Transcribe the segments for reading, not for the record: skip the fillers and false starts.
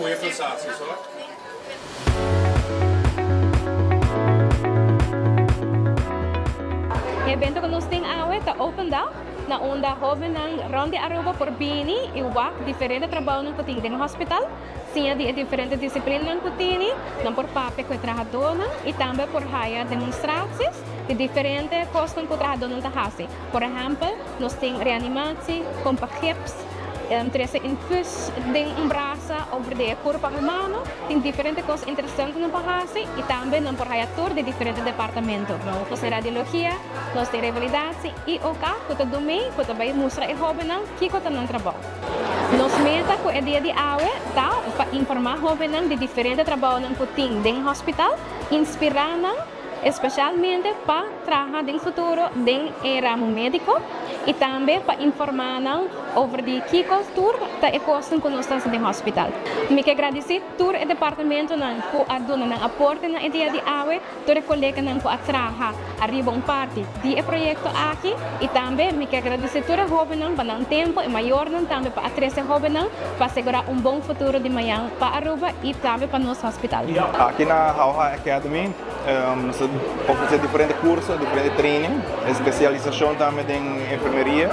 Goeie pulsaties hoor. E evento ku nos tin awe ta Open Dag, na unda hóbennan rònt di Aruba por bini i wak diferente trabounan ku tin den hospital, siña di e diferente disiplinanan ku tini, nan por papia ku e trahadónan i tambe por haya demonstraties di diferente kosnan ku trahadónan ta hasi. Por ehèmpel, nos tin reanimatie, kon pa gips, trese infus den un brasa over di e kurpa humano. Tin diferente kos interesante nan por hasi i tambe nan por haya tur di diferente departamento. Nos tin radiologia, nos tin revalidatie i OK ku ta dumei ku ta bai mustra e hóbennan kiko ta nan trabou. Nos meta ku e dia di awe ta pa informá hóbennan di diferente trabounan ku tin den hospital, inspirá nan, Especialmente pa traha den futuro den e ramo medico y tambe pa informa nan over di kico tur ta e cosnan cu nos ta haci den hospital. Mi ke gradici tur e departamentonan cu a duna nan aporte na e dia di awe, tur e coleganan cu a traha ariba un parti di e proyecto aki y tambe mi ke gradici tur e hobennan pa nan tempo, e mayornan tambe pa a trece hobennan pa asegura un bon futuro di mañan pa Aruba y tambe pa nos hospital. Aki na Hauha Academy Nos ta ofresé diferente kurso, diferente training, espesialisashon tambe den enfermeria.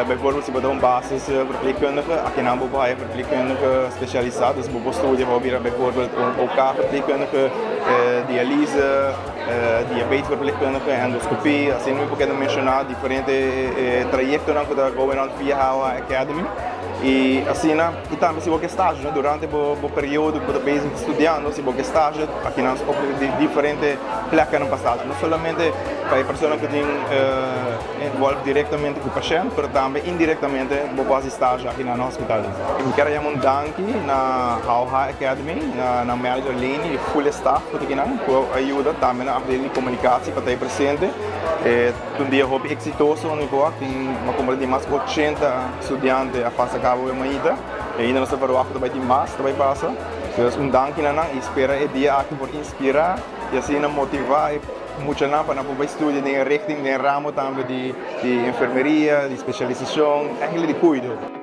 Bijvoorbeeld si bo ta un basis verpleegkundige, akinan bo por haya verpleegkundige spesialisá, dus bo por studia pa bo bira bijvoorbeeld un OK verpleegkundige, dialyse, diabetes verpleegkundige, endoscopie, asina mi por keda menshoná diferente trayektonan ku ta going on via HOA Academy. I asina. I tambe si bo ke stage, no, durante bo bo periodo ku bo ta bezig studiando, si bo ke stage, aki nan ofrece di diferente pleknan pa stage. No solamente pa e persona ku tin involve direktamente ku pashènt, pero tambe indirektamente bo por hasi stage aki na hospital. Mi kier a yama un danki na Hauha Academy, na nan manager Leni i full e staff ku ta kinan ku a yuda, tambe na afdeling di komunikasi pa ta ei presente. E ta un dia hopi eksitoso unda mi por wak, tin mi a kumpra di mas ku 80 Studiante a pasa cabo e maita y ainda nos ta verwacht cu ta bay tin mas ta bay pasa. Dus un danki na nan y spera e dia aki por inspira y asina motiva e muchanan pa nan por bay studia den e richting, den e ramo tambe di enfermeria, di specialisacion, eigenlijk di cuido.